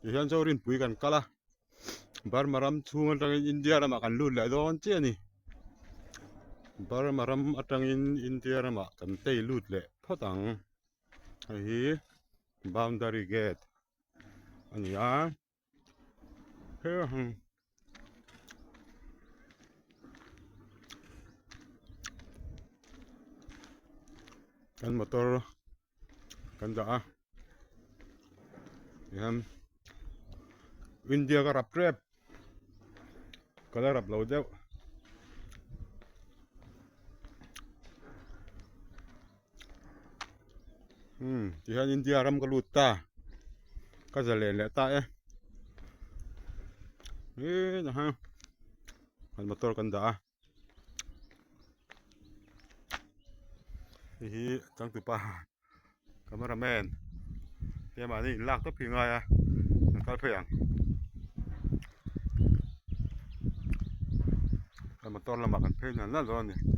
Tihian Zorinpui kan kal a, Burma ram chhung atangin India ramah kan lut leh dawn chiah a ni. Burma ram atangin India ramah kan tei lut leh phawt ang. Hei hi boundary gate a ni a. Kan motor kan dah a tihian India ka rap tep ka la rap lo deuh. Umm tihian India ram ka lut ta ka za len leh ta e ih ha kan motor kan dah a hei hi changtupa camera man te mahni in lak tawp hi a ngai a kan kal phei ang kan motor lamah kan phei nal nal dawn a ni.